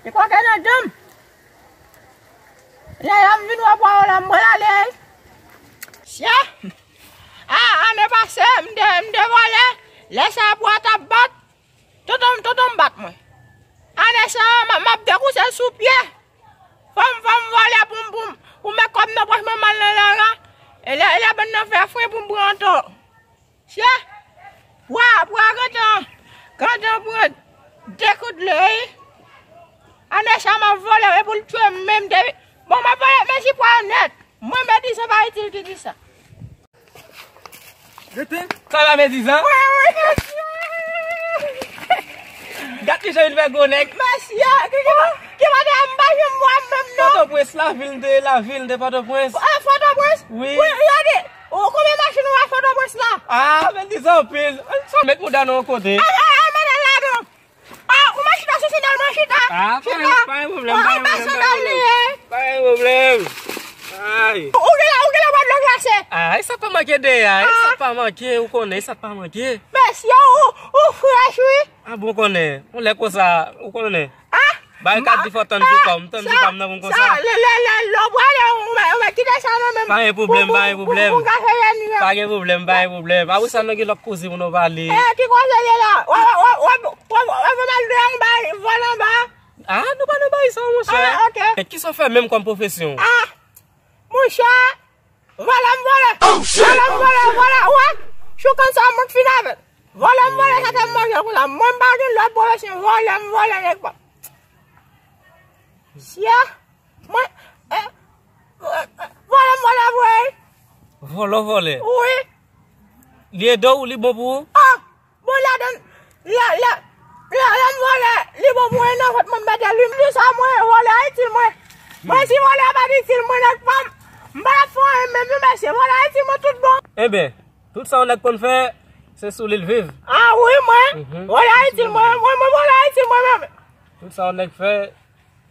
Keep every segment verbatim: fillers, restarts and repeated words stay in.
Li koke nan dan m. Lè, lè m vin wè pwa yo la, m pral ale. Sye. A, ane pase, m te, m te vòlè. Lè sa a pwa t ap bat. Tonton, tonton m bat mwen. Ane sa a, m, m ap dekouse l sou pye. Fò m, fò m vòlè pou m, pou m, pou m met kòb nan pòch mwen, m al nan lari a. E lè, e lè bann nan fè fren pou m pran tò. Sye, pwa, pwa gentan, gentan pran de kout dlo, wi. Ane sa m ap vòlè, e pou l tchwe m menm depi. Bon, m ap vòlè, men si pwa yo nèt. Mwen, Medizan pa itil ki di sa. Rete. Sa va, Medizan? Wi, wi, mesye. Gad ki jan vin fè gwo nèg. Mesye, ki, ki, ki pa de m pa janm wè m menm non. Pòtoprens, lavil de, lavil de Pòtoprens. Ah, Pòtoprens? Wi. Wi, gade. Ou, konbyen machin ou wè Pòtoprens la? Ah, men di sa anpil. Sa met mouda nou yon kote. Ah, ah, ah, men la non. Ah, ou mèt chita sou sandal mwen, chita. Ah, pa gen, pa gen pwoblèm, pa gen pwoblèm, pa gen pwoblèm. Pa gen pwoblèm. Ay. Ou gen la, ou gen la bwa dlo glase. Ah, e sa pa manke de a, e sa pa manke, ou konnen, e sa pa manke. Mesye, ou, ou frèch, wi. Ah, bon, konnen. Ou lè konsa, ou konnen. Ah, bay kat di fò tann ti kòm, tann ti kòm nan bon konsa. Sa, lè, lè, lè, lè w prale, ou mèt, ou mèt kite sa nan men m. Pa gen pwoblèm, pa gen pwoblèm. Pou, pou, pou, pou ka fè lè nwi an. Pa gen pwoblèm, pa gen pwoblèm. Apre sa, nou gen lòt koze pou nou pale. Eh, ki koze li la? Wè, wè, wè, wè, wè, wè, fè mal de yon bay, vòl anba. Ah, nou pa nan bay sa, monchè. Ah, ok. Men kisa w fè menm kòm pwofesyon? Ah, monchè. Vòlè m vòlè. Vòlè m vòlè, vòlè, ou wè? Choukan sa mwen fin avè l. Vòlè m vòlè, sa fè m manje konsa. Mwen m pa gen lòt pwofesyon, vòlè m vòlè nèg pa. Sye. Mwen, eh, eh, eh, vòlè m vòlè vre. Vòlè w vòlè? Wi. Li ede w, li bon pou ou? Ah, bon, ladan, la, la, la, la m vòlè, li bon pou mwen nan vant mwen, m mete li, m di sa, mwen, vòlè a itil mwen. Mwen, si vòlè a pa t itil mwen, nèg pa m, m pa t ap fè anyen menm, non, mesye, vòlè a itil mwen tout bon. Enben, tout sa yon nèg konn fè, se sou li l viv. Ah wi, mwen, vòlè a itil mwen, mwen, mwen, vòlè a itil mwen menm. Tout sa yon nèg fè,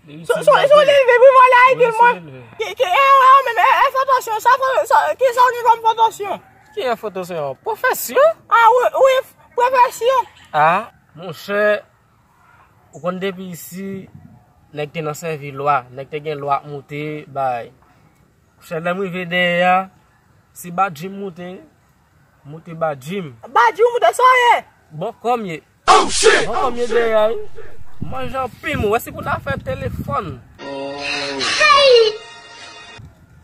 Sou, sou, sou li l viv, wi, vòlè a itil mwen. Ki, ki, e, e, e, menm, e, e, fè atansyon, sa, fè, sa, ki sa w gen kòm pwofesyon? Ki e fè atansyon? Pwofesyon? Ah, wi, wi, pwofesyon. Ah, monchè, ou konn depi isi, nèg te nan sèvi lwa, nèg te gen lwa ap moute, bay. Monchè, lè m rive dèyè a, se badji m moute, moute badji m. Badji w moute, sa w ye? Bòkò m ye. Bòkò m ye dèyè a, wi. M manje anpil, mwen. Wè, se pou n afè telefòn.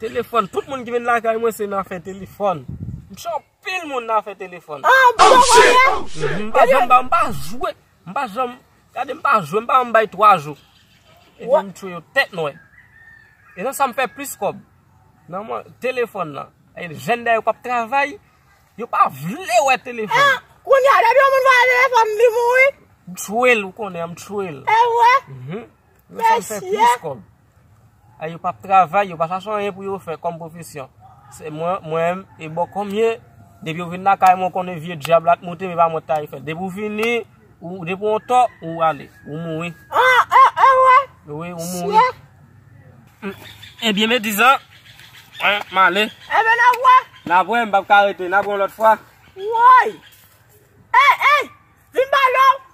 Telefòn, tout moun ki vin lakay mwen, se nan afè telefòn. M tchè anpil moun nan afè telefòn. Ah, bòkò w ye? Mhm, m pa janm ba, m pa jwe. M pa janm, gade, m pa jwe, m pa janm bay twa jou. Epi m tchwe yo tèt nwè. E nan sa m fè plis kòb. Nan mwen, telefòn nan. E jèn dèyè yo p ap travay, yo pa vle wè telefòn. Ah, kounye a, depi yon moun vòlè telefòn, li mouri. M tchwe l, ou konnen, m tchwe l. E vre? Mhm. Nan sa m fè plis kòb. A, yo p ap travay, yo pa chache anyen pou yo fè kòm pwofesyon. Se mwen, mwen, e bòkò m ye, depi yo vin lakay mwen, konnen vye dyab la t moute, men pa mwen t ay fè. Depi w vini, ou, depi w tò, ou ale, ou mouri. Ah, e, e, wè. Wi, ou mouri. Sye. Mm. Ebyen, Medizan, mwen, m ale. Ebyen, n ap wè. N ap wè, m p ap ka rete, n ap wè yon lòt fwa. Woy! Ey, ey! Vin pale w.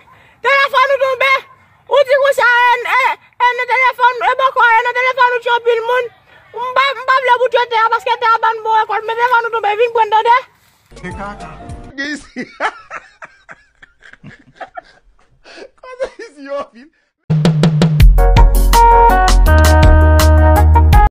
Telefòn ou tonbe. Ou di konsa, e, e, e, nan telefòn, e bòkò, e nan telefòn ou tchwe anpil moun. M pa, m pa vle pou tchwe tè a, paske tè a ban bon rekòt, men telefòn ou tonbe, vin pran l, tande. Koze isi yo vin.